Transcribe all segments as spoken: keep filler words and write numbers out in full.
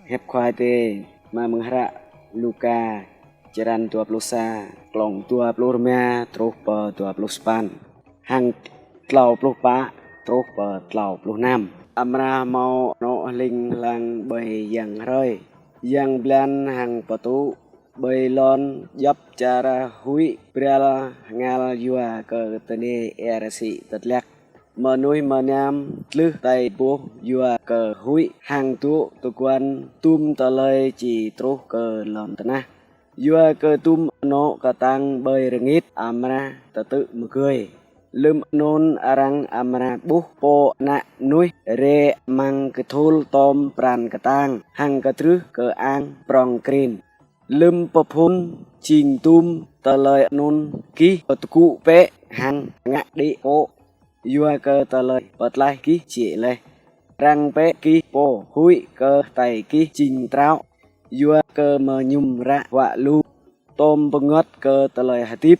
Hiăp Khua Adai mơ̆ng hră Luka, črăn dua pluh sa, klŏng dua pluh rơma truh pơ dua pluh sapăn, hăng tlâo pluh pă truh pơ tlâo pluh năm. Amra hmâo anŏ hling hlang ƀơi yang hrơi, yang blan hăng pơtŭ, ƀơi lŏn djŏp čar huĭ bral hơngal yua kơ tơnê ia rơsĭ tơdlak. Mơnuih mơnam tlưh tai boh yua kơ huĭ hăng dŏ tơguan dum tơlơi či truh kơ lŏn tơnah. Yua kơ dum anŏ kơtang ƀơi rơngit amra tơtư̆ mơgơi. Lơ̆m anŭn arăng amra ƀuh Pô Ană Mơnuih rai amăng kơthul tŏm pran kơtang hăng kơdrưh kơ ang prŏng krin. Lơ̆m pơphŭn jing dum tơlơi anŭn, gih pơtơgŭ bĕ hăng ngă đĭ kô̆, yua kơ tơlơi pơtlaih gih jĕ laih. Răng bĕ gih pô, huĭ kơ hơtai gih jing trâo, yua kơ mơñum ră huă lu. Tŏm bơngơ̆t kơ tơlơi hơdip,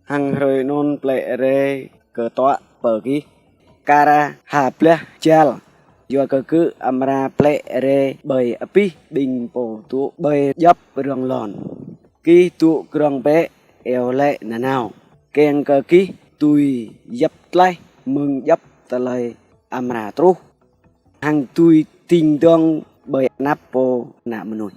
hăng hrơi anŭn plĕ rai kơtuă pơ gih. Kara ha blah jal, yua kơ gơ̆ amra plĕ rai ƀơi abih ƀing pô dŏ ƀơi djŏp rŏng lŏn. Gih dŏ grŏng bĕ, iâu laĭ nanao, kiăng kơ gih dưi yap tlaih mơ̆ng djŏp tơlơi amra truh, hăng dưi dĭng dŏng ƀơi anăp Pô Ană Mơnuih.